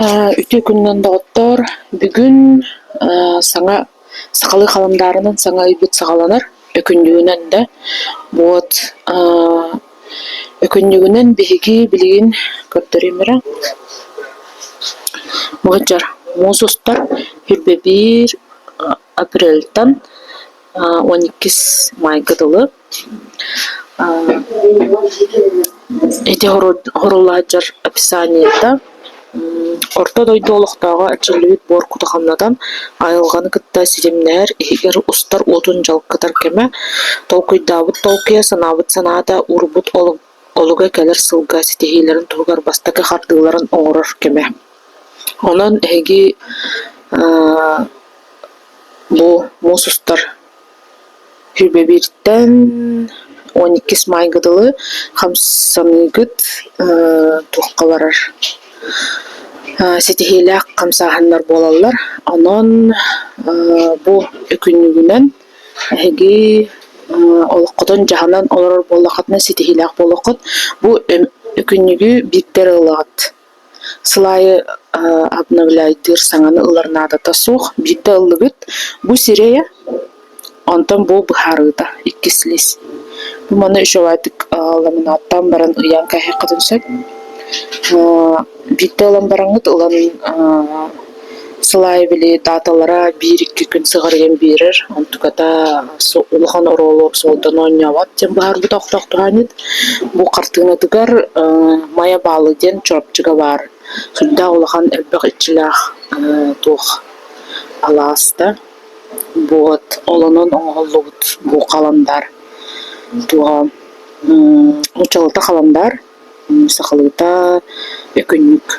Үтүө күнүнэн доҕоттоор, бүгүн саҥа сахалыы халандаарынан саҥа ыйбыт саҕаланар, өкүнньүгүнэн да. Вот өкүнньүгүнэн биһиги билигин көрдөрүөм эрэ. Мыгыдьар муус устар сүүрбэ биир апрельтан 12 маайга дылы Ити хоруллаһыдьар описаниета Орто дойду олохтооҕо эрчиллибит буор кута хамнатан, айылҕаны кытта ситимнэһэр, иһигэр устар уотун дьалкытар кэмэ, толкуйдаабыт толкуйа, санаабыт санаата, уурбут олуга кэлэр сылга ситиһиилэрин туһугар бастакы хардыыларын оҥорор кэмэ. Онон эһиги бу муус устар Сүүрбэ бииртэн 12 маайга дылы хамсаныыгыт туохха барар ситиһиилээх хамсааһыннар буолаллар. Онон бу өкүнньүгүнэн эһиги олоххутун дьаһанан олорор буоллаххытына ситиһиилээх буолуоххут. Бу өкүнньүгү биирдэ эрэ ылаҕыт. Сыл аайы обновляйдыыр саҥаны ылар наадата суох. Биирдэ ыллыгыт, бу сирэйэ, онтон бу быһаарыыта, иккис лист. Бу маны үчүгэйдик ламинаттаан баран ыйаан кээһиэххитин сөп. Биирдэ ылан бараҥҥыт ылан сыл аайы били дааталара биир-икки күн сыҕарыйан биэрэр, онтуката улахан оруолу суолтаны оонньообот диэн быһаарбыта охтоох туһаанньыт. Бу хартыынатыгар Майа Баалы диэн Чурапчыга баар сүрдээх улахан элбэх иччилээх туох алаас да вот ол онон оҥоһуллубут бу халандаар туоҕа нууччалыыта халандаар сахалыыта өкүнньүк.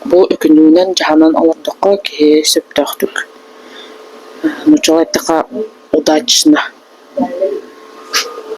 Бу өкүнньүгүнэн дьаһанан олордоххо киһи сөптөөхтүк нууччалыы эттэххэ удачно.